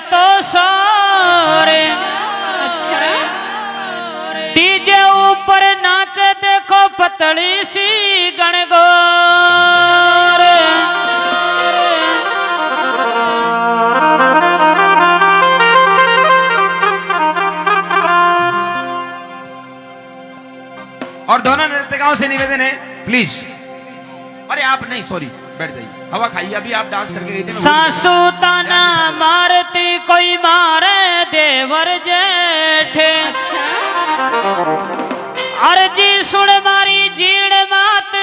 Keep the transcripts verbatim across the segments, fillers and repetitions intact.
तो शोर। अच्छा। डीजे ऊपर नाचे देखो पतली सी गणगौर। और दोनों नृत्यकाओं से निवेदन है, प्लीज। अरे आप नहीं, सॉरी, बैठ जाइए, हवा खाइए। अभी आप डांस करके गई थी, मैं भूल गया। सासू ताना मारती कोई मारे देवर जेठ। अच्छा। अर्जी सुन मारी जीण मात,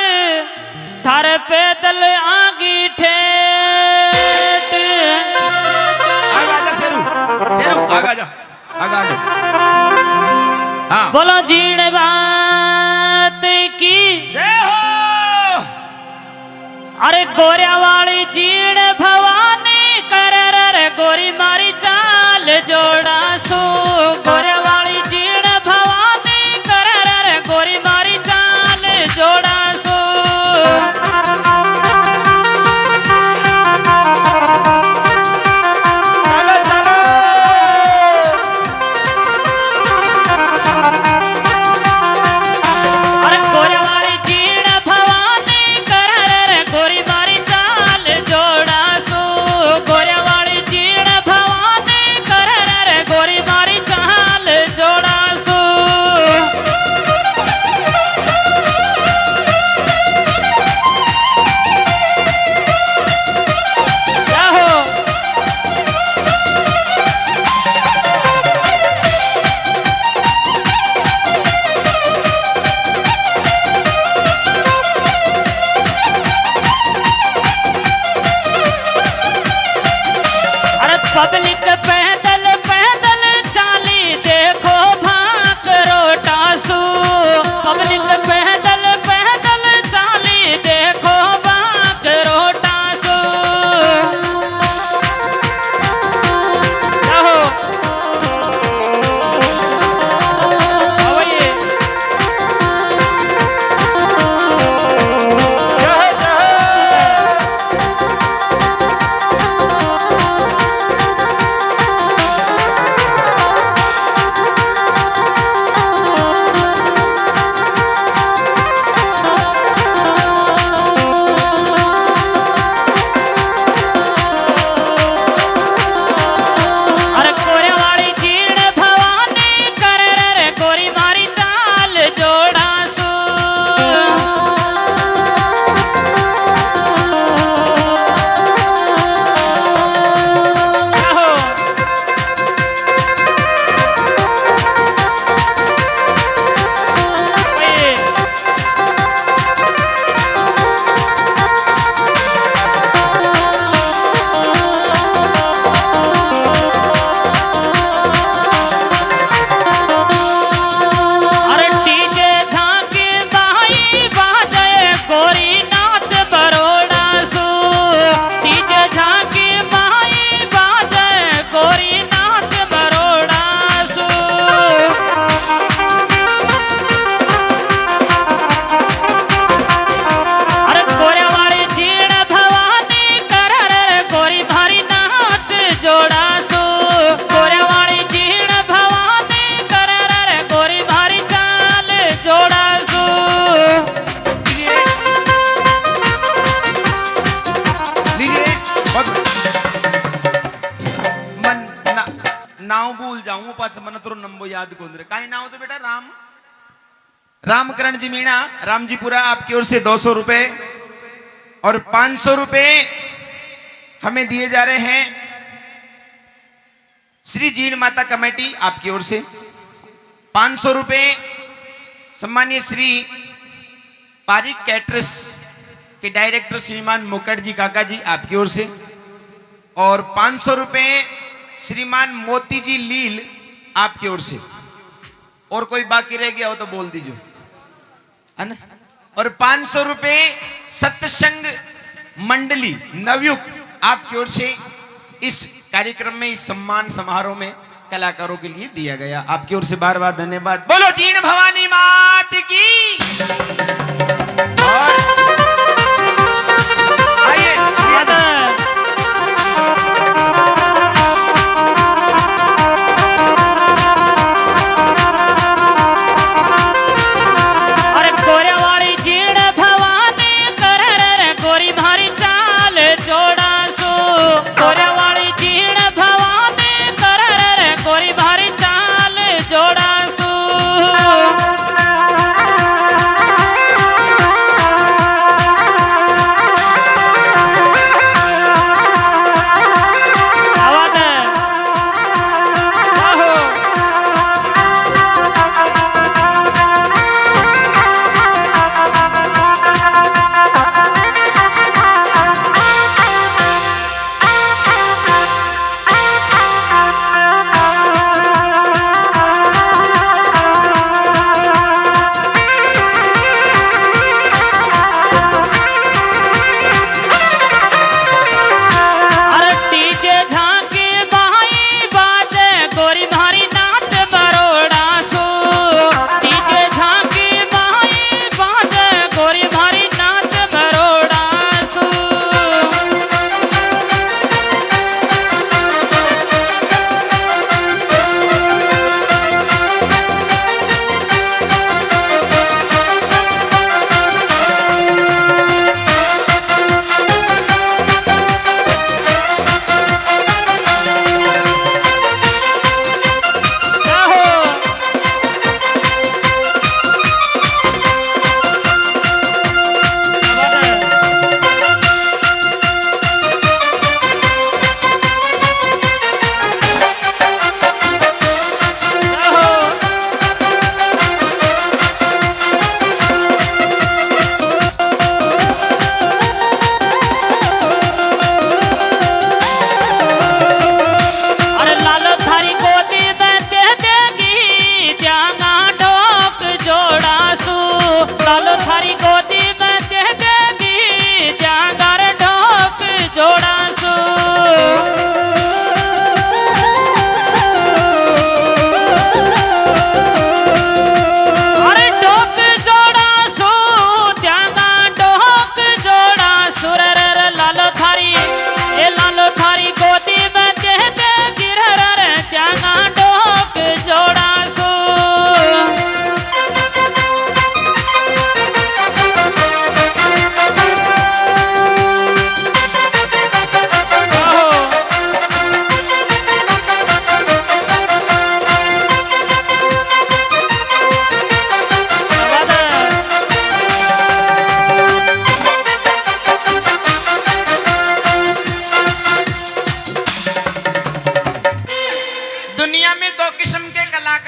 थारे पैदल आगी ठेठ। आगा आजा शेरू, शेरू आगा आजा। आगा आ जाओ। हाँ। बोलो जीण बात की। जय हो। अरे गोरिया वाली जीण भवानी कर रे गोरी मारी चाल जोड़ा सू। गोरिया वाली जीण भवानी कर रे गोरी मारी चाल जोड़ा सू। चलो, चलो। अरे गोरे वाली जीण भवानी कर रे, गोरी मारी चाल जोड़ा सू। गोरे वाली जीण भवानी कर रे, गोरी मारी चाल जोड़ा सू। क्या हो? अरे पब्लिक पैदल पैदल चाली, देखो भांक रोटा सू। पब्लिक पैदल पैदल चाली, देखो भांक रोटा सू। आहो। आओ ये। जय हो, जय हो। अरे कोरे वाली जीण भवानी कर रे, रे कोरी मारी चाल जोड़ा सू। आहो। अरे डीजे झांकी माई बाजे, गोरी नाच बरोड़ा सू। डीजे झांकी माई बाजे, गोरी नाच बरोड़ा सू। अरे गोरे वाली जीण भवानी कर रे, गोरी भारी नाच जोड़ा सू। गोरे वाली जीण भवानी कर रे, गोरी भारी चाल जोड़ा सू। लीजिए, बहुत मन ना, नाव भूल जाऊं, पाछे मन तो नंबो याद कौन रे। काई नाव तो बेटा राम, रामकरण जी मीणा, रामजीपुरा, आपकी ओर से दो सौ रुपए और पाँच सौ रुपए हमें दिए जा रहे हैं। श्री जीण माता कमेटी आपकी ओर से पाँच सौ रुपए, सम्मानीय श्री पारिक कैटरस के डायरेक्टर श्रीमान मुखर्जी काका जी आपकी ओर से, और पाँच सौ रुपए श्रीमान मोती जी लील आपकी ओर से। और कोई बाकी रह गया हो तो बोल दीजिए, है ना? और पाँच सौ रुपए सत्संग मंडली नवयुग आपकी ओर से इस कार्यक्रम में, इस सम्मान समारोह में कलाकारों के लिए दिया गया। आपकी ओर से बार बार धन्यवाद। बोलो जीण भवानी मात की। और आइए, आइए।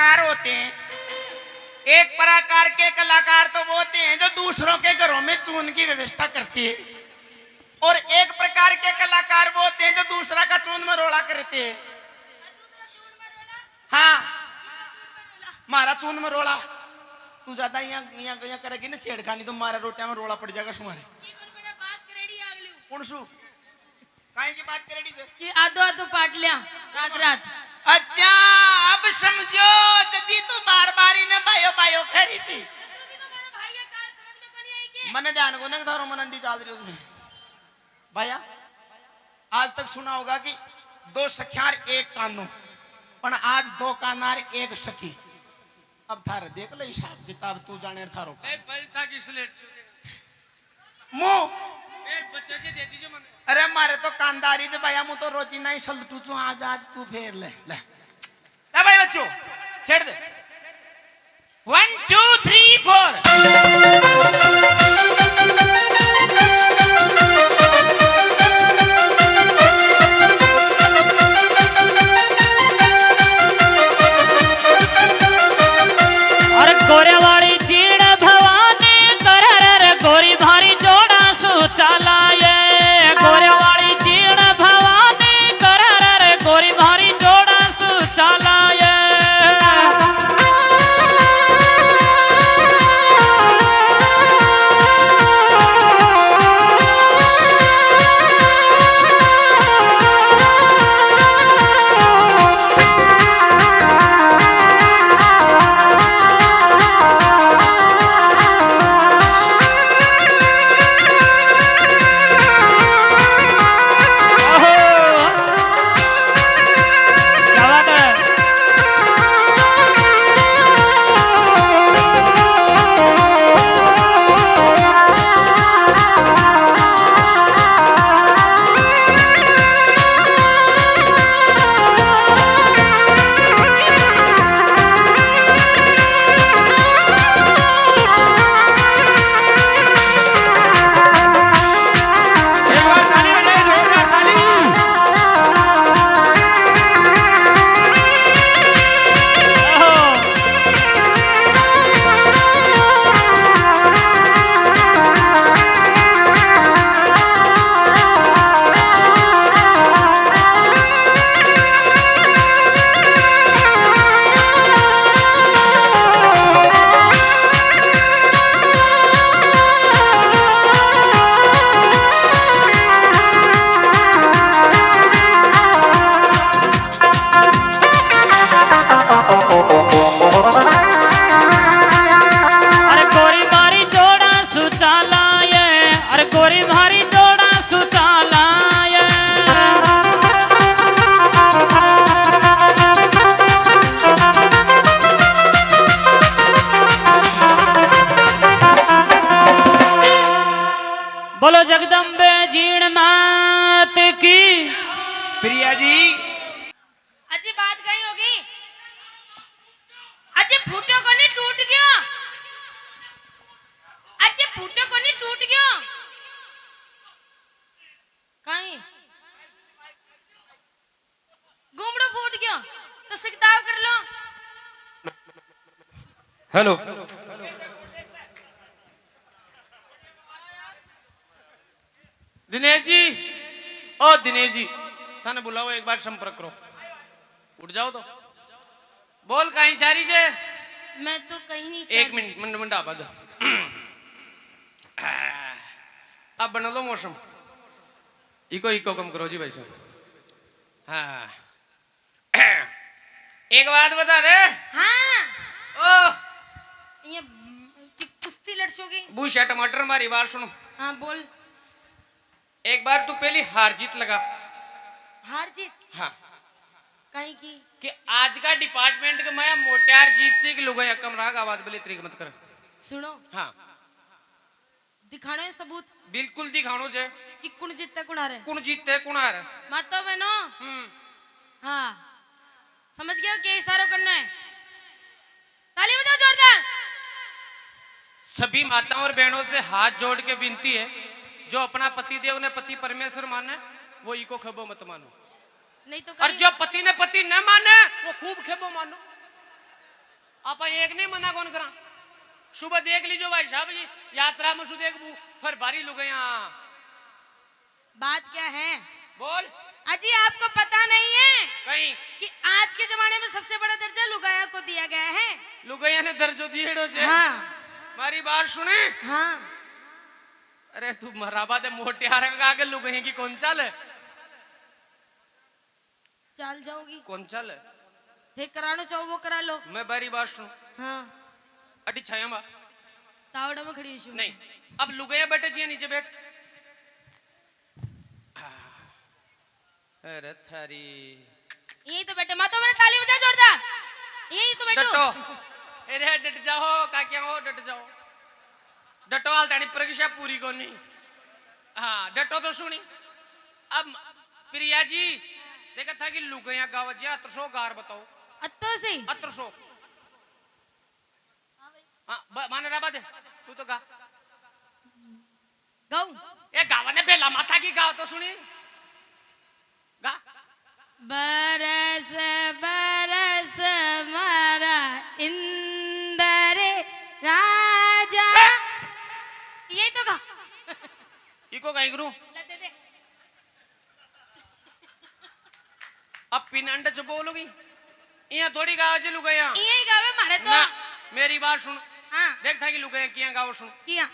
कलाकार होते हैं। एक प्रकार के कलाकार तो वो होते हैं जो दूसरों के घरों में चून की व्यवस्था करते हैं, और एक प्रकार के कलाकार वो होते हैं जो दूसरा का चून मरोड़ा करते हैं। हाँ, मारा चून मरोड़ा। तू ज्यादा यहाँ, यहाँ, यहाँ करेगी ना छेड़खानी, तो मारा रोटियां में रोड़ा पड़ जाएगा सुमारे। कौन सू? काहे की बात करेड़ी से? कि आधो आधो पाट लिया रात रात। अच्छा, अब समझो, जदी तू बार बार इन्हें भायो भायो कह रही थी। तो तू भी तो मेरा भाई है, काल समझ में कोनी आई के? मने ध्यान को ना थारो मन अंडी चाल रही हो तुझे। भाया, आज तक सुना होगा कि दो सखियार एक कानो, पण आज दो कानार एक सखी। अब थारे देख ले हिसाब किताब, तू जाने थारो काम। ए, बजता की स्लेट। मुंह। ए, बच्चा जी दे दीजिए मने। अरे, मारे तो कांदारी जे भाया, मुंह तो रोजी नहीं सलटू चू, आज, आज तू फेर ले, ले। ए भाई बच्चों, छेड़ दे। One, two, three, four। अरे गोरे वाली जीण भवानी कर रे, गोरी भारी जोड़ा सु चाला ये। गोरे वाली जीण भवानी कर रे, गोरी भारी जोड़ा सु चाला ये। अरे गोरी मारी जोड़ा सुचाला ये, अरे गोरी मारी जोड़ा सुचाला ये। बोलो जगदम्बे जीण मात की। प्रिया जी। अजी बात कहीं होगी। अजी फूटो कोनी, टूट गयो। अजी फूटो कोनी, टूट गयो। कहीं गुमड़ो फूट गयो तो सिकताव कर लो। हेलो। दिनेश जी, ओ दिनेश जी, थाने बुलाओ, एक बार संपर्क करो। उठ जाओ तो। बोल, कहीं चारी जे? मैं तो कहीं नहीं एक चारी। मिनट, मंड, मंडा आवाज। अब बना लो मौसम। इको, इको कम करो जी भाई साहब। हाँ। एक बात बता रे। हाँ। ओ। ये कुश्ती लड़सोगी? भूसा टमाटर, मारी बात सुनो। हाँ, बोल। एक बार तू पहली हार जीत लगा। हार जीत? हाँ। कहीं की? कि आज का डिपार्टमेंट के माया मोटियार जीत से एक लुगाई कम राग आवाज बले तरीक मत कर। सुनो। हाँ। दिखाणो है सबूत। बिल्कुल दिखाणो जे। कि कुण जीते कुण हारे? कुण जीते कुण हारे? मातो बहनो। हम्म। हाँ। समझ गए हो क्या इशारो करना है? ताली बजाओ जोरदार। सभी माताओं और बहनों से हाथ जोड़ के विनती है, जो अपना पति देव ने पति परमेश्वर माने, वो इको खेबो मत मानो। नहीं तो और कहीं जो पति ने पति न माने, वो खूब खेबो मानो। आप एक नहीं मना कौन करा? सुबह देख लीजो भाई साहब जी, यात्रा में सु देखबू, फिर भारी लुगायां। बात क्या है? बोल। अजी, आपको पता नहीं है कहीं कि आज के जमाने में सबसे बड़ा दर्जा लुगाया को दिया गया है? लुगाया ने दर्जो दिएड़ो से। हाँ। मारी बात सुने। हाँ। अरे तू मराबा दे मोटियार का आगे लुगाया की कौन चाल है? चाल जाओगी। कौन चाल है? थे करानो चाहो वो करा लो। मैं बारी बात सुन। हाँ। अटी छाया मा। तावड़ा में खड़ी छु। नहीं। अब लुगाया बैठे जिया नीचे बैठ। अरे थारी। यही तो बैठे, मातो मेरे ताली बजाओ जोरदार। यही तो बैठो। डटो। अरे डट जाओ, काकिया हो, डट जाओ। डटो, हाल तानी परीक्षा पूरी कोनी। हाँ, डटो तो सुनी। अब प्रिया जी, देखा था कि लुगाया गावा जी, अतरसो गार बताओ। अत्तो सी। अतरसो। हाँ, ब-, माने राबा दे, तू तो गा। गाऊं? ए गावा ने बेला माथा की गाओ तो सुनी। गा। बरस बरस मारा इंदर राजा। ए! यही तो गा। इको गाई करूं? ले दे दे। अब पिनंड च बोलोगी, इया थोड़ी गावे जे लुगाया। इया ही गावे मारे तो। ना, मेरी बात सुन। हाँ। देख था कि लुगाया किया गाओ सुन। किया।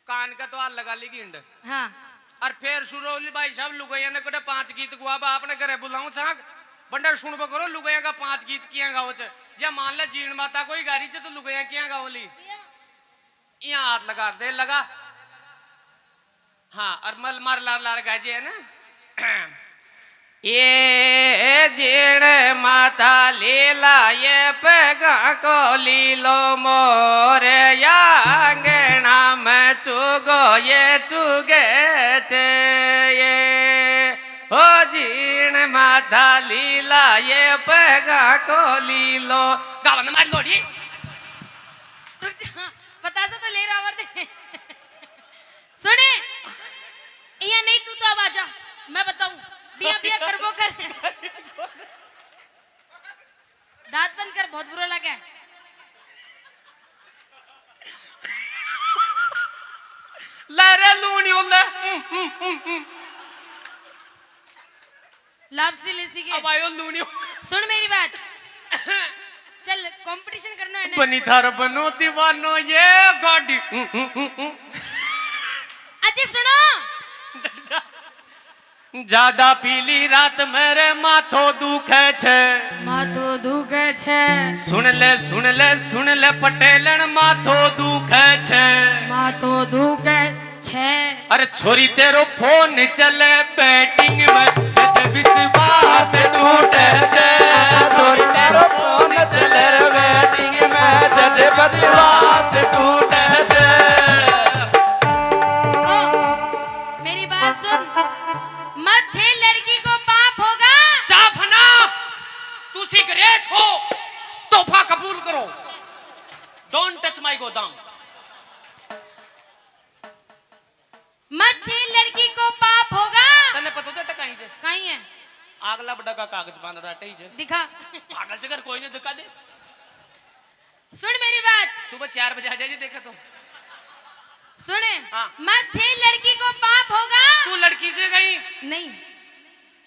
कान का तो हाथ लगा ली गिंड। हाँ। और फिर सुरोली भाई साहब लुगाया ने कटे पांच गीत गुआ बा आपने घरे बुलाऊं छाक। बंडर सुनबो करो लुगाया का पांच गीत किया गाओ छे। जे मान ले जीण माता कोई गारी छे तो लुगाया किया गाओ ली। किया। यहाँ हाथ लगा दे लगा। हाँ, और मल मार लार लार गाजे है ना। ये जीण माता लीला ये पैगा को लीलो मोर या आंगणा में चुगो ये चुगे छे ये। ओ जीण माता लीला ये पैगा को लीलो। गावन मार लोड़ी। रुक जा, बतासा तो ले रहा दे। सुने, यहाँ नहीं तू तो अब आजा, मैं बताऊं। बिया बिया करबो कर। दांत बंद कर, बहुत बुरा लगे। ले रे लूणियो ले। लापसी लेसी के। अब आयो लूणियो। सुन मेरी बात। चल, कंपटीशन करना है ना। बनी थार बनो दीवानो ये गाड़ी। अजय सुनो। डट जा। ज्यादा पीली रात मेरे माथो दुखे छे। माथो दुखे छे। सुन ले, सुन ले, सुन ले पटेलन माथो दुखे छे। माथो दुखे छे। अरे छोरी तेरो फोन चले बैटिंग में जद विश्वास टूटे छे। छोरी तेरो फोन चले रे बैटिंग में जद विश्वास टूटे छे। ओ, मेरी बात सुन, मत छेड़ लड़की को पाप होगा। साफ ना, तू सिगरेट हो, तोहफा कबूल करो। Don't touch my गोदाम। मत छेड़ लड़की को पाप होगा। तन्ने पता तो टकाई जे। कहीं है? आगला बड़ा का कागज बांधड़ा टही जे। दिखा। पागल से कर कोई नहीं दिखा दे। सुन मेरी बात। सुबह चार बजे आ जाए जी, देखा तो। सुने। हाँ। मत छेड़ लड़की को पाप होगा। तू लड़की से गई? नहीं।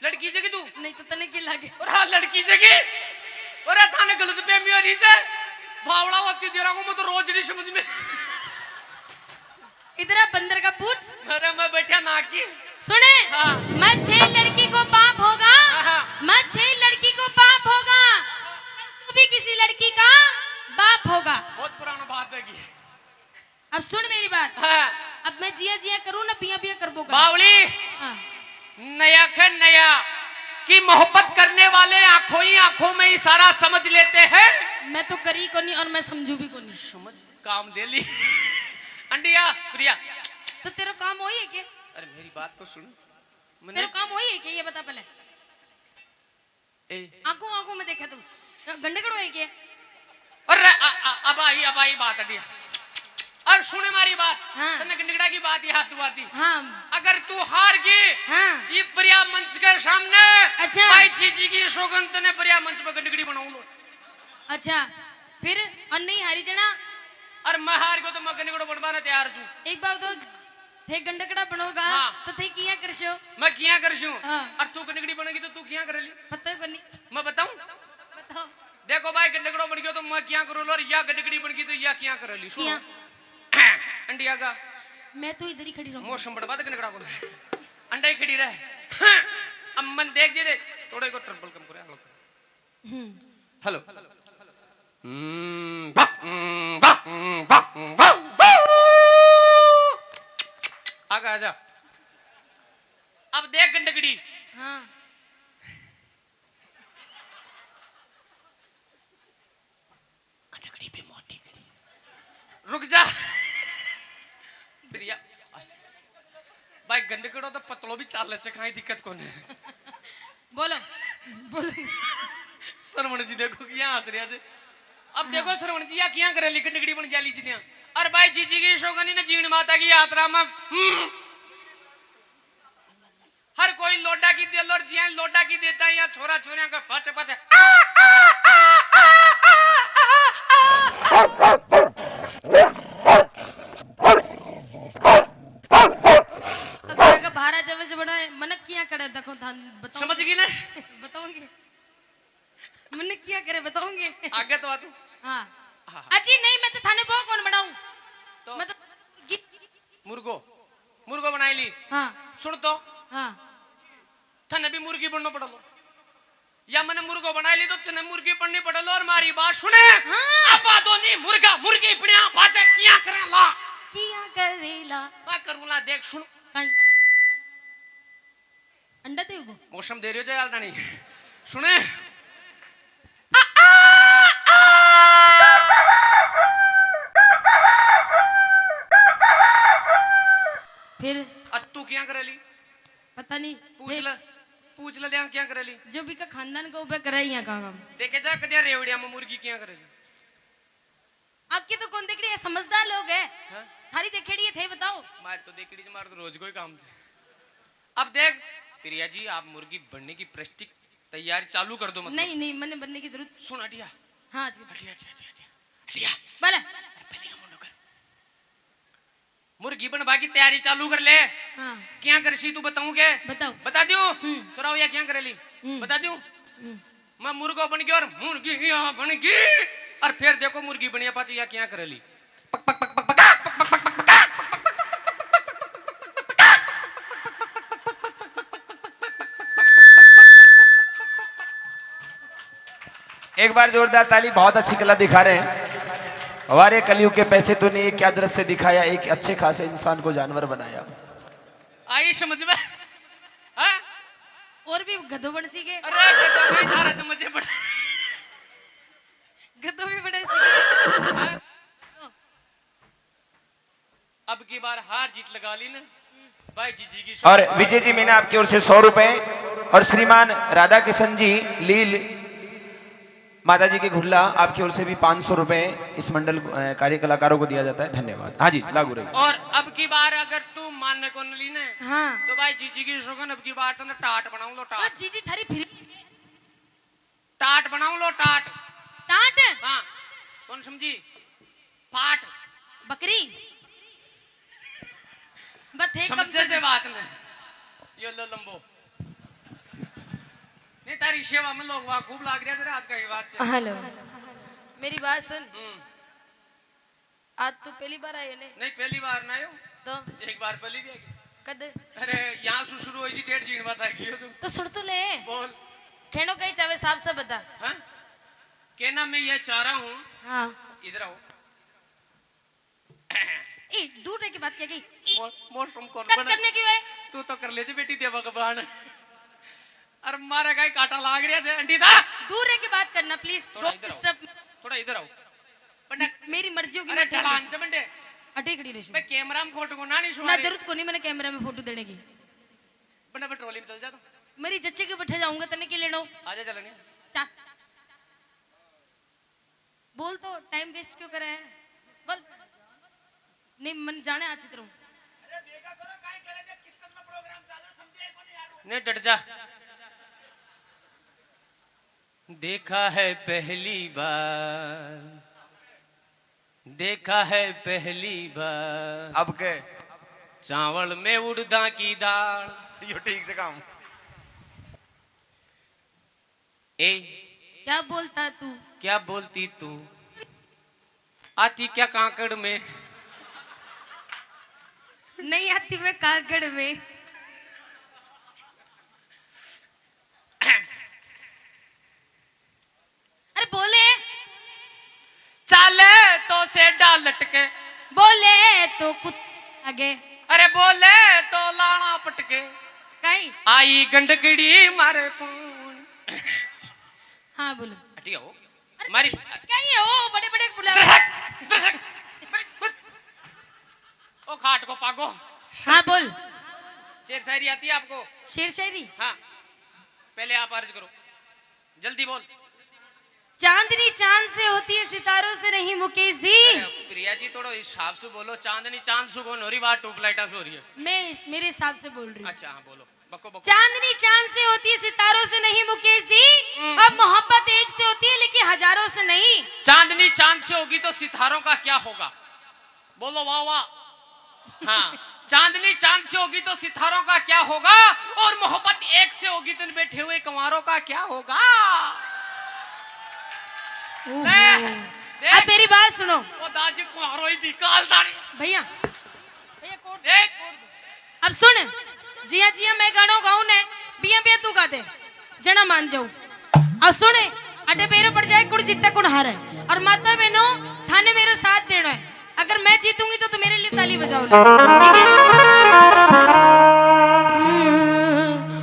लड़की से की तू? नहीं तो तने की लगे? और हाँ, लड़की से की? और थाने गलत फहमी हो रही है। भावड़ा होती दे रहा हूँ मैं तो रोज नहीं समझ में। इधर आ बंदर का पूछ। अरे मैं बैठा ना की। सुने, हाँ। मत छेड़ लड़की को पाप होगा। हाँ, हाँ। मत छेड़ लड़की को पाप होगा। तू भी किसी लड़की का बाप होगा। बहुत पुराना बात है ये। अब सुन मेरी बात। हाँ। अब मैं जिया जिया करूँ ना, पिया पिया कर बोगा। बावली। हाँ। नया के नया कि मोहब्बत करने वाले आंखों ही आंखों में इशारा समझ लेते हैं। मैं तो करी कोनी और मैं समझू भी कोनी। समझ काम दे ली। अंडिया, प्रिया। तो तेरा काम वही है क्या? अरे मेरी बात तो सुन। मैंने तेरा काम वही है क्या, ये बता पहले। ए। आंखों आंखों में देखे तू। गंडगड़ो है क्या? अरे, आ, आ, अब आई, अब आई बात अंडिया। और सुने मारी बात। हाँ। तन्ने गंडगड़ा की बात याद दुआ दी। हाँ। अगर तू हार गई, हाँ। ये प्रिया मंच के सामने, अच्छा। भाई जीजी की सौगंध तन्ने प्रिया मंच पे गंडगड़ी बनाऊं लो। अच्छा, फिर? और नहीं हारी जना? अरे मैं हार गयो तो मैं गंडकड़ो बनवाने तैयार छू। एक बार तो थे गंडकड़ा बनोगा हाँ। तो थे किया करशो? मैं किया करशू? हाँ। और तू गंडकड़ी बनेगी तो तू किया करेली? पता ही कोनी। मैं बताऊं? बताओ। देखो भाई, गंडकड़ो बन गयो तो मैं किया करूँ, और या गंडकड़ी बन गई तो या किया करेली? सुनो। किया? अंडिया का। मैं तो इधर ही खड़ी रहूँ। मौसम बर्बाद गंडकड़ा को। अंडा ही खड़ी रह। अब मन देख जे रे, थोड़ा को ट्रबल कम करे। हम्म। हेलो। हम्म, बा, हम्म, बा, हम्म, बा, हम्म, बा, बा। आगा आजा। अब देख गंडकड़ी। हाँ। गंडकड़ी पे मोटी कड़ी। रुक जा। प्रिया, हंस। भाई गंडकड़ो तो पतलो भी चाल ले, काई दिक्कत कोने। बोलो, बोलो। श्रवण जी देखो कि यहाँ हंस रहा है। अब देखो हाँ। श्रवण जी, या किया करे ली गंडकड़ी बन जा ली जी दिया। और भाई जीजी की शोगनी ने जीण माता की यात्रा में, हम्म। हर कोई लोडा की दे लो, जिया लोडा की देता है, या छोरा छोरियां का पच पच। अगर का भारा जब जब बड़ा मनक किया करे, देखो थान बताऊं। समझ गई ना? बताऊंगी। मनक किया करे, बताऊंगी। आगे तो आ तू। हाँ। हाँ, हाँ। अजी नहीं, मैं तो थाने बहुत कौन बनाऊं। तो? मैं तो मुर्गो, मुर्गो बनाई ली। हाँ। सुन तो। हाँ। थने भी मुर्गी बनना पड़लो, या मैंने मुर्गो बनाई ली तो तने मुर्गी बननी पड़लो। और मारी बात सुने। हाँ। आपा दोनी मुर्गा मुर्गी बनिया बाजे किया करे ला। किया करे ला। मैं करूँला, देख सुन। काई? अंडा देवगो? मौसम दे रहे हो जय नहीं। सुने। फिर? और तू क्या करे ली? पता नहीं। पूछ ले, पूछ ले, यहाँ क्या करे ली? जो भी का खानदान को ऊपर करे यहाँ का काम। देखे जा कदिया रेवड़िया में मुर्गी क्या करे ली? आके तो कौन देख रही है, समझदार लोग है। हाँ? थारी देखेड़ी है थे बताओ। मार तो देखेड़ी, मार तो रोज कोई काम थे। अब देख प्रिया जी, आप मुर्गी बनने की प्रैक्टिस तैयारी चालू कर दो, मतलब। नहीं, नहीं, मैंने बनने की जरूरत। सुन हटिया। हाँ जी। हटिया, हटिया, हटिया, हटिया। हटिया। बोले। अरे, पहले ये मुंडो कर। मुर्गी बनवा की तैयारी चालू कर ले। हाँ। क्या करसी तू बताऊं के? बताओ। बता दूं? हम्म। चुराओ या क्या करे ली? हम्म। बता दूं? हम्म। मैं मुर्गो बन गया और मुर्गी यहाँ बन गई। और फिर देखो मुर्गी बनिया पाछी या क्या करे ली? एक बार जोरदार ताली, बहुत अच्छी कला दिखा रहे हैं। हमारे कलयुग के पैसे तो नहीं, ये क्या दृश्य दिखाया, एक अच्छे खासे इंसान को जानवर बनाया। आई समझ में? हाँ? और भी गधो बन सी के? अरे गधो नहीं, थारा तो मजे बड़े। गधो भी बड़े सी के? हाँ? अब की बार हार जीत लगा ली ना भाई, जीजी की और शोभा। विजय जी, मैंने आपकी ओर से सौ रुपए और श्रीमान राधा किशन जी लील माता जी के घुल्ला, आपकी ओर से भी पाँच सौ रुपए इस मंडल, अ, कार्य कलाकारों को दिया जाता है। धन्यवाद। हाँ जी, लागू रही। और अब की बार अगर तू मान को न ली ने, हाँ। तो भाई जीजी की सुगन अब की बार तने टाट बनाऊं लो, तो टाट। जीजी थारी फिर टाट बनाऊं लो, टाट। टाट? हाँ, कौन समझी? फाट। बकरी। बथे कम समझे कर जे बात ने। यो लो लंबो। नहीं, तारी सेवा में लोग वहाँ खूब लाग रहा जरा आज का ही बात है। हेलो, मेरी बात सुन। हम्म। आज तू पहली बार आयो ने? नहीं, पहली बार ना आयो। तो? एक बार पहली भी आई। कद? अरे, यहाँ से शुरू हुई जी, डेढ़ जीण बात आ गई हो तुम। तो सुन तो ले। बोल। खेणो कहीं चावे साफ साफ बता। हाँ? कहना मैं ये चाह रहा हूँ। हाँ। इधर आओ। ए, दूर रह के बात क्या की? मौ-, मौसम कौन टच बना? करने की है? तू तो कर ले जी बेटी देवा का बहाना। अरे मारे गाय काटा लाग रहा है, अंडी दा। दूर रह के बात करना, प्लीज। थोड़ा डोंट इधर आओ। डिस्टर्ब। थोड़ा इधर आओ। बंडा मेरी मर्जी होगी, अरे मैं ठीक ढलान हूँ। से बंडे। अटे खड़ी रही मैं कैमरा में फोटो को ना नहीं ना सुना जरूरत को नहीं मैंने कैमरा में फोटो देने की। बंडा मैं ट्रॉली में चल जा तो। मेरी जच्चे के बैठे जाऊंगा, तने के लेनो? आजा चलने। चा। बोल तो, टाइम वेस्ट क्यों करे है? बोल। नहीं, मन जाने आज तेरे। नहीं, डट जा। देखा है पहली बार, देखा है पहली बार। अब के? चावल में उड़दा की दाल। यो ठीक से काम। ए, क्या बोलता तू? क्या बोलती तू? आती क्या कांकड़ में? नहीं आती मैं कांकड़ में। अरे बोले। चाले तो सेडा लटके। बोले तो कुत्ते आगे। अरे बोले तो लाना पटके। कहीं। आई गंडकड़ी मारे पून। हाँ बोलो। हटिया हो। अरे मारी। क्या ये हो बड़े बड़े बुला। दर्शक, दर्शक, ओ खाट को पागो। हाँ बोल। शेर शायरी आती है आपको? शेर शायरी? हाँ। पहले आप अर्ज करो। जल्दी बोल। चांदनी चांद से होती है, सितारों से नहीं, मुकेश जी। अरे प्रिया जी, थोड़ा हिसाब से बोलो। चांदनी चांद से कौन हो रही, बात ट्यूबलाइटा से हो रही है। मैं इस, मेरे हिसाब से बोल रही हूँ। अच्छा, हाँ, बोलो। बको, बको। चांदनी चांद से होती है, सितारों से नहीं, मुकेश जी। हम्म। अब मोहब्बत एक से होती है, लेकिन हजारों से नहीं। चांदनी चांद से होगी तो सितारों का क्या होगा? बोलो वाह वाह। हाँ, चांदनी चांद से होगी तो सितारों का क्या होगा, और मोहब्बत एक से होगी तो इन बैठे हुए कंवारों का क्या होगा? ओहो। ले, देख। अब मेरी बात सुनो। वो दाजी कुंवारो ही दी काल दानी। भैया, भैया कोड दे। देख। अब सुन, जिया जिया मैं गाणो गाऊं ने, बिया बिया तू गा दे, जना मान जाऊं। अब सुन, अटे बेरो पड़ जाए कुण जीते कुण हारे। और माता बहनों, थाने मेरो साथ देना है। अगर मैं जीतूंगी तो तू मेरे लिए ताली बजाओ, ठीक है?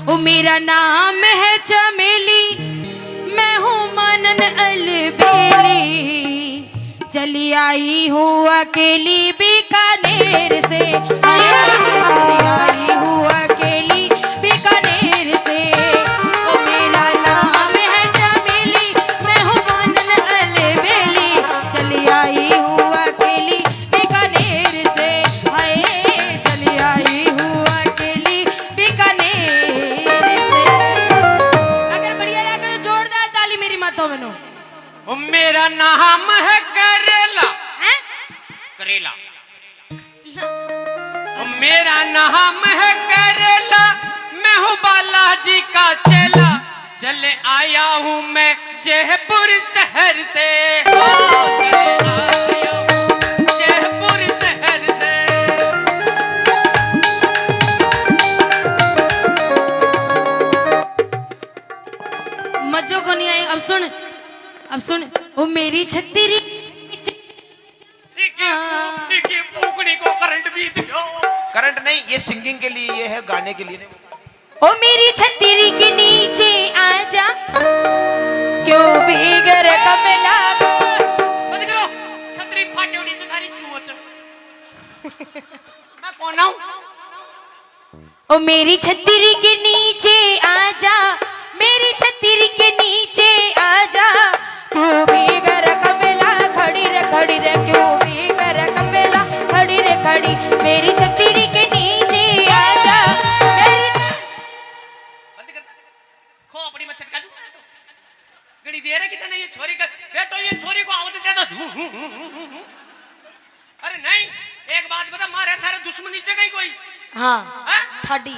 ओ मेरा नाम है चमेली, मैं हूँ मानन अलबेली। चली आई हूँ अकेली बीकानेर से, हाय, चली आई हूँ अकेली बीकानेर से। ओ मेरा नाम है चमेली, मैं हूँ मानन अलबेली। चली आई हूँ अकेली बीकानेर से, हाय, चली आई हूँ अकेली बीकानेर से। अगर बढ़िया लगे तो जोरदार ताली मेरी माता बहनों। ओ मेरा नाम है करेला। हैं? करेला। ओ मेरा नाम है करेला, मैं हूँ बालाजी का चेला। चले आया हूँ मैं जयपुर शहर से। ओ, चले आया हूँ जयपुर शहर से। मजो को नहीं आई। अब सुन, अब सुन, ओ मेरी छतरी। इकी, इकी फूकनी को करंट भी दियो। करंट नहीं, ये सिंगिंग के लिए, ये है गाने के लिए नहीं। ओ मेरी छतरी के नीचे आजा, क्यों भीग रे कमला। बंद करो, छतरी फाट्यो नीचे थारी चोच। मैं कौन हूँ? ओ मेरी छतरी के नीचे आजा, मेरी छतरी के नीचे आजा, क्यों भीग रे कमला खड़ी रे, खड़ी रे, क्यों भीग रे कमला खड़ी रे, खड़ी, मेरी छतरी के नीचे आजा, मेरी। बंद कर। खोपड़ी में चटका दूं। घणी देर है कितने ये छोरी कर, बैठो, ये छोरी को आवाज देता। अरे नहीं, एक बात बता, मारे थारे दुश्मनी से कहीं कोई? हाँ, हैं? ठाडी।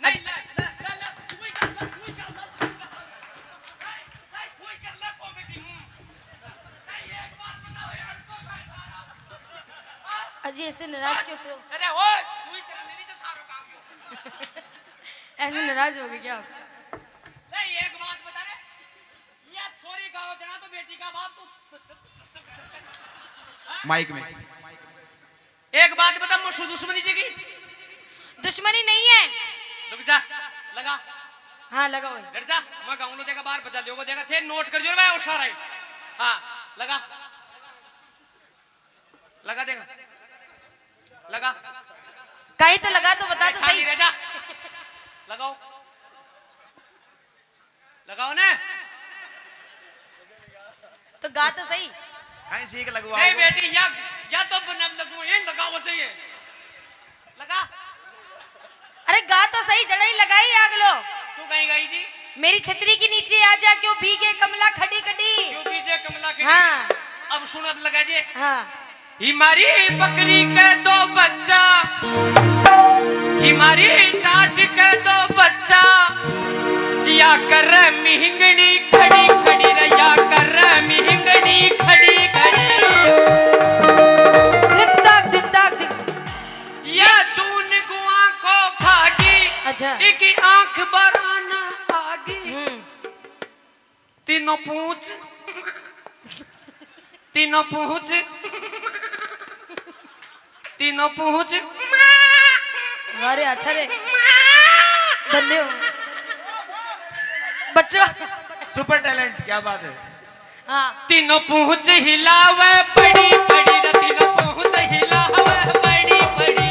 नहीं, ले, ले, ले, ले, तू ही कर ले, तू ही कर ले, तू ही कर ले। नहीं, नहीं, तू ही कर ले comedy, हम्म। नहीं, एक बात बताओ यार, तो भाई सारा। अजी, ऐसे नाराज क्यों होते हो? अरे ओए, तू ही कर, मेरी तो सारा काम ही हो। ऐसे नाराज हो गए क्या आप? नहीं, एक बात बता रे, या छोरी का हो जना तो बेटी का बाप तू। माइक में। एक बात बता, मशहूर दुश्मनी जी की? दुश्मनी नहीं है। रुक जा, लगा। हाँ, लगाओ। डर जा, मैं गाऊं लो, देखा बाहर बजा लियो, देखा थे नोट कर जो भाई, और सारा ही। हाँ, लगा। लगा देगा। लगा। कहीं तो लगा तो बता तो खाली सही। रह जा। लगाओ। लगाओ ना। तो गा तो सही। कहीं सीख लगवाओ। नहीं बेटी, या, या तो बना लगू, ये लगाओ चाहिए। लगा। अरे गा तो सही, जड़ा ही लगाई आग लो। तू कहीं गई जी? मेरी छतरी के नीचे आ जा, क्यों भीगे कमला खड़ी खड़ी। क्यों भीगे कमला खड़ी? हाँ। अब सुनत लगा जे। हाँ। ही मारी बकरी के दो बच्चा, ही मारी टाट के दो बच्चा, या कर मिहिंगनी खड़ी खड़ी रे, या कर मिहिंगनी खड़ी खड़ी। धिक ताक, धिक ताक, धिक। या चून गुआ को भागी, अच्छा। इकी आंख बरान आगी। हम्म। तीनों पूंछ, तीनों पूंछ, तीनों पूंछ। वाह रे, अच्छा रे। धन्य हो। बच्चों। सुपर टैलेंट, क्या बात है। हाँ। तीनों पूंछ हिलावे बड़ी बड़ी रे, तीनों पूंछ हिलावे बड़ी बड़ी।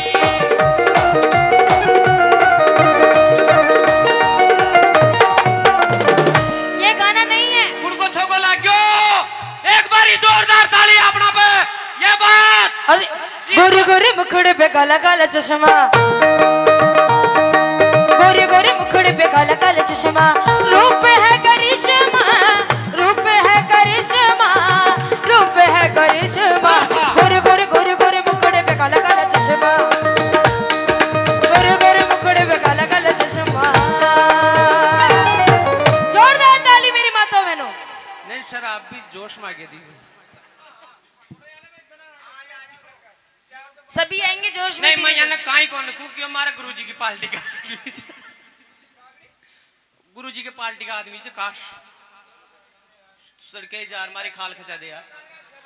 ये गाना नहीं है। कुण को छोको लाग्यो? एक बारी जोरदार ताली अपना पे। ये बात। अरे, गोरे गोरे मुखड़े पे काला काला चश्मा, गोरे गोरे मुखड़े पे काला काला चश्मा, रूप है करिश्मा, रूप है करिश्मा, रूप है करिश्मा। गोरे गोरे गोरे गोरे मुखड़े पे काला काला चश्मा, गोरे गोरे मुखड़े पे काला काला चश्मा। जोरदार ताली मेरी माता बहनों। नहीं सर, आप भी जोश में आगे दी। सभी आएंगे जोश में नहीं, मैं धीरे-धीरे। यहाँ काई कौन कूँ कि हमारे गुरुजी की पार्टी का आदमी से, गुरुजी के पार्टी का आदमी से काश सड़के जा हमारी खाल खचा दे यार।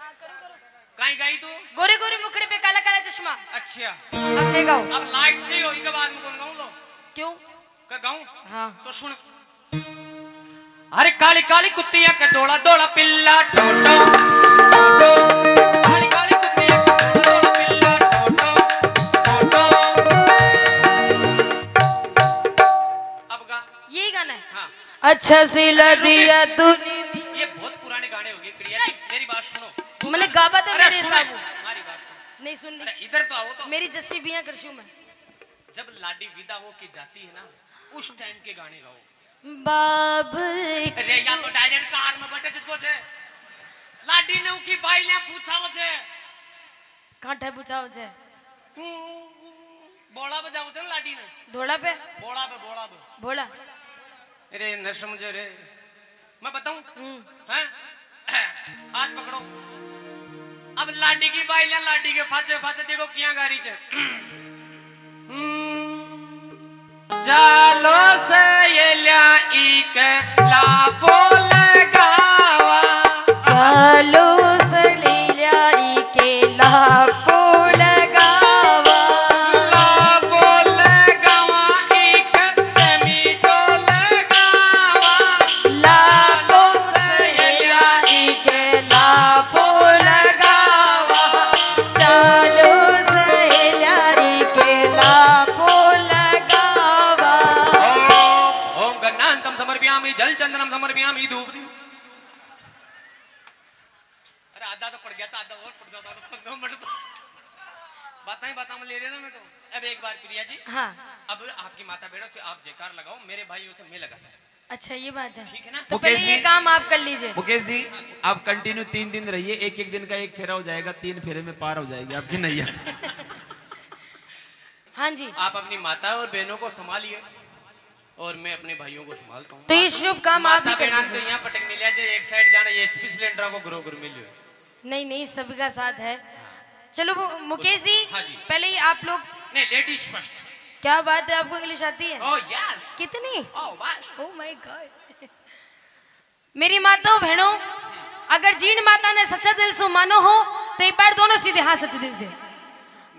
हाँ, करो, करो। काई गाई तू? गोरे गोरे मुखड़े पे काला काला चश्मा। अच्छा। अब दे गाओ। अब लास्ट से ही होगी, के बाद में कौन गाऊँ लो? क्यों? का गाऊँ? हाँ। तो सुन। अरे काली काली कुत्तियां के डोला डोला पिल्ला टोटो, टोटो। काली काली कुत्तियां के डोला डोला पिल्ला टोटो, टोटो। अब गा। यही गाना है? हाँ। अच्छा सिला दिया तूने। ये बहुत पुराने गाने हो गए प्रिया जी, मेरी बात सुनो। मैंने गाबा तो अरे मेरे सुनो, हिसाब। हमारी बात सुनो। नहीं सुन रही। अरे इधर तो आओ तो। मेरी जस्सी बिया करशू मैं। जब लाडी विदा हो के जाती है ना, उस टाइम के गाने गाओ। बाबल। अरे या तो डायरेक्ट कार में बैठे जिसको छे। लाडी ने उकी बाई ने पूछा हो छे। कांठे पूछा हो छे। बोला बजाओ छे ना लाडी ने। धोला पे? बोला पे, बोला पे। बोला। अरे न समझे रे। मैं बताऊं? हम्म। हैं? हाथ पकड़ो। अब लाडी की बाई ने लाडी के फाचे फाचे देखो किया गारी छे। हम्म। चालो सहेल्या इके लापो लगावा। चालो सहेल्या इके लापो लगावा। लापो लगावा इके मीठो लगावा। लापो सहेल्या इके लापो लगावा। चालो सहेल्या इके लापो लगावा। ओम गन्नांतम समर्पयामि, जल चंदनम समर्पयामि, धूप दी। अरे आधा तो पड़ गया था, आधा और पड़ जाता तो पंद्रह मिनट तो बातें ही बातें में ले रहे ना मैं तो। अब एक बार प्रिया जी, हाँ। अब आपकी माता बहनों से आप जयकार लगाओ, मेरे भाइयों से मैं लगाता हूँ। अच्छा, ये बात है। ठीक है ना? तो मुकेश पहले ये जी, काम आप कर लीजिए। मुकेश जी, आप कंटिन्यू तीन दिन रहिए, एक एक दिन का एक फेरा हो जाएगा, तीन फेरे में पार हो जाएगी आपकी नैया। हाँ जी। आप अपनी माता और बहनों को संभालिए और मैं अपने भाइयों को संभालता हूँ। तो ये शुभ काम आप ही माता कर बहना दीजिए। तो यहाँ पटक मिलिया जे एक साइड जाना, ये एचपी सिलेंडर को गुरु गुरु मिलियो। नहीं, नहीं, सभी का साथ है। चलो, वो मुकेश जी, हाँ जी। पहले ही आप लोग नहीं, लेडीज फर्स्ट। क्या बात है, आपको इंग्लिश आती है? Oh, yes। कितनी? Oh, बस। Oh my God। मेरी माताओं, बहनों, अगर जीण माता ने सच्चा दिल से मानो हो, तो एक बार दोनों सीधे हाथ सच्चे दिल से।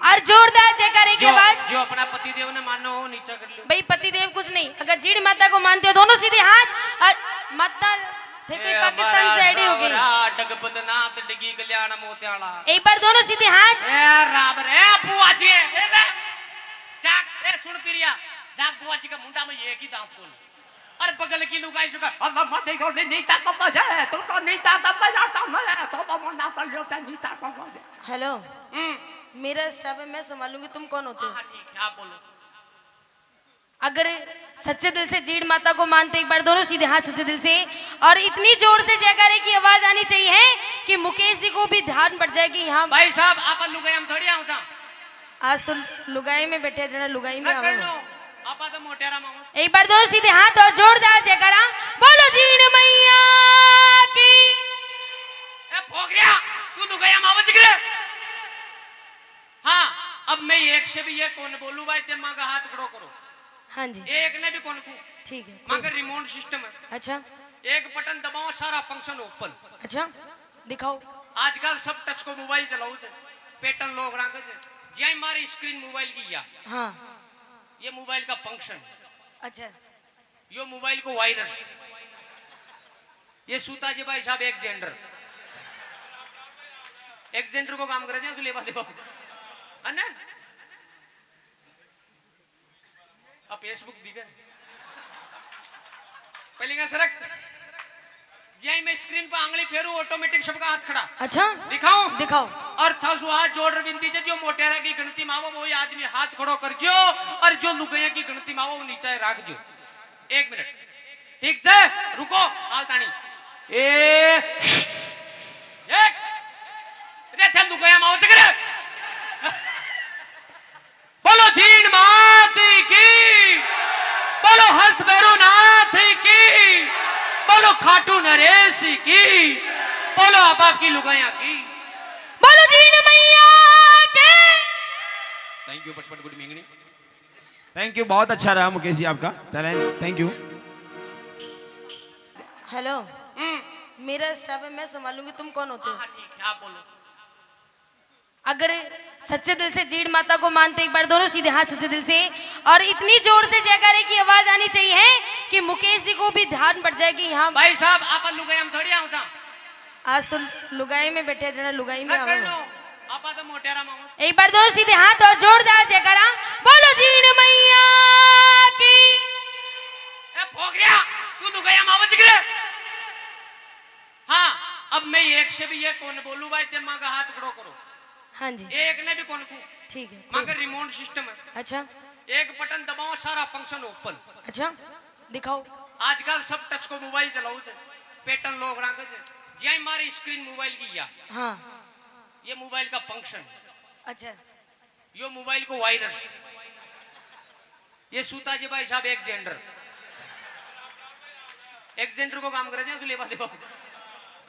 और जोरदार जयकारे की जो, आवाज। जो अपना पति देव ने मानो हो, नीचा कर लो। भाई, पति देव कुछ नहीं, अगर जीण माता को मानते हो, दोनों सीधे हाथ। और माता थे कोई ए, पाकिस्तान हमारा से आइडी होगी। सावरा, डगपत नाथ, डगी कल्याण मोत्याला। एक बार दोनों सीधे हाथ। ए, राम रे, बुआ जी, ए, ए, जाग, ए, सुन प्रिया, जाग बुआ जी का मुंडा में एक ही दांत खोल। और बगल की लुगाई सुगा, "अब मत ही गोली नीचा तो बजे, तू तो नीचा तो बजाता मैं, तो तो मुंडा कर लियो ते नीचा तो बजे।" हेलो। हम्म। मेरा स्टाफ है, मैं संभालूंगी, तुम कौन होते हो? हाँ, हाँ, ठीक है, आप बोलो। अगर सच्चे दिल से जीण माता को मानते, एक बार दोनों सीधे हाथ सच्चे दिल से, और इतनी जोर से जयकारे की आवाज आनी चाहिए कि मुकेश जी को भी ध्यान पड़ जाए कि यहाँ भाई साहब, आप लुगाई में थोड़ी आऊं जा। आज तो लुगाई में बैठे जरा, लुगाई में ना आओ। कर लो, आपा तो मोटेरा मामू। एक बार दोनों सीधे हाथ और जोरदार जयकारा। बोलो जीण मैया की। ए फोगरिया, तू लुगाई में आवाज गिरे। हाँ, अब मैं एक से भी ये कौन बोलूं भाई, ते माँ का हाथ खड़ो करो। हाँ जी। एक ने भी कौन कू। ठीक है, माँ कोई का रिमोट सिस्टम है। अच्छा। एक बटन दबाओ, सारा फंक्शन ओपन। अच्छा, दिखाओ। आजकल सब टच को मोबाइल चलाओ जे, पैटर्न लोग रंग जे, जिया मारे स्क्रीन मोबाइल की या। हाँ। ये मोबाइल का फंक्शन। अच्छा। यो मोबाइल को वायरस। ये सूता जी भाई साहब एक जेंडर, एक जेंडर को काम करे जे, सुलेबा देवा। है ना? अब Facebook दिखे। पहले का सरक। जिया मैं स्क्रीन पर आंगली फेरू, ऑटोमेटिक सबका हाथ खड़ा। अच्छा। दिखाऊं? दिखाओ। और थासु हाथ जोड़ विनती जे, जो मोटेरा की गिनती में आवो, वही आदमी हाथ खड़ो कर जो, और जो लुगाइया की गिनती में आवो, वो नीचे रख जो। एक मिनट। ठीक जे, रुको, हाल तानी। ए, एक। रे, थे लुगाइया में आओ, जगरे। बोलो जीण मात की, बोलो हंस भैरू नाथ की, बोलो खाटू नरेश की, बोलो आप आपकी लुगाइया की। बोलो जीण मैया के। थैंक यू पटपट गुड मिंगनी। थैंक यू, बहुत अच्छा रहा मुकेश जी आपका टैलेंट। Thank you. हेलो। हम्म। मेरा स्टाफ है, मैं संभालूंगी, तुम कौन होते हो? हाँ, ठीक है, आप बोलो। अगर सच्चे दिल से जीण माता को मानते, एक बार दोनों सीधे हाथ सच्चे दिल से, और इतनी जोर से जयकारे की आवाज आनी चाहिए कि मुकेश जी को भी ध्यान पड़ जाए कि यहाँ भाई साहब, आप लुगाई में थोड़ी आऊं जा। आज तो लुगाई में बैठे जरा, लुगाई में ना कर आओ। लो, आपा तो मोटेरा मामू। एक बार दोनों सीधे हाथ और जोरदार जयकारा। बोलो जीण मैया की। ए फोगरिया, तू लुगाई में आवाज गिरे। हाँ, अब मैं एक से भी ये कौन बोलूं भाई, ते माँ का हाथ खड़ो करो। हाँ जी। एक ने भी कौन कू। ठीक है, माँ कोई का रिमोट सिस्टम है। अच्छा। एक बटन दबाओ, सारा फंक्शन ओपन। अच्छा, दिखाओ। आजकल सब टच को मोबाइल चलाओ जे, पैटर्न लोग रंग जे, जिया मारे स्क्रीन मोबाइल की या। हाँ। ये मोबाइल का फंक्शन। अच्छा। यो मोबाइल को वायरस। ये सूता जी भाई साहब एक जेंडर, एक जेंडर को काम करे जे, सुलेबा देवा।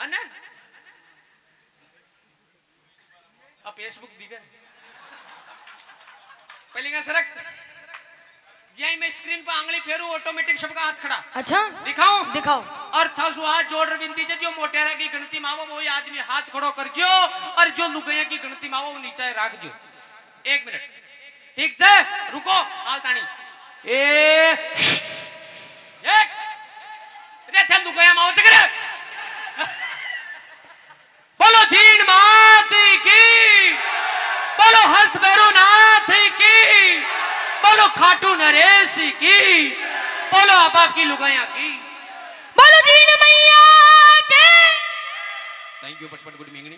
है ना? अब Facebook दिखे। पहले का सरक। जिया मैं स्क्रीन पर आंगली फेरू, ऑटोमेटिक सबका हाथ खड़ा। अच्छा। दिखाऊं? दिखाओ। और थासु हाथ जोड़ विनती जे, जो मोटेरा की गिनती में आवो, वही आदमी हाथ खड़ो कर जो, और जो लुगाइया की गिनती में आवो, वो नीचे रख जो। एक मिनट। ठीक जे, रुको, हाल तानी। ए, एक। रे, थे लुगाइया में आओ, जगरे। बोलो जीण मात की, बोलो हंस भैरू नाथ की, बोलो खाटू नरेश की, बोलो आप आपकी लुगाइया की। बोलो जीण मैया के। थैंक यू पटपट गुड मिंगनी।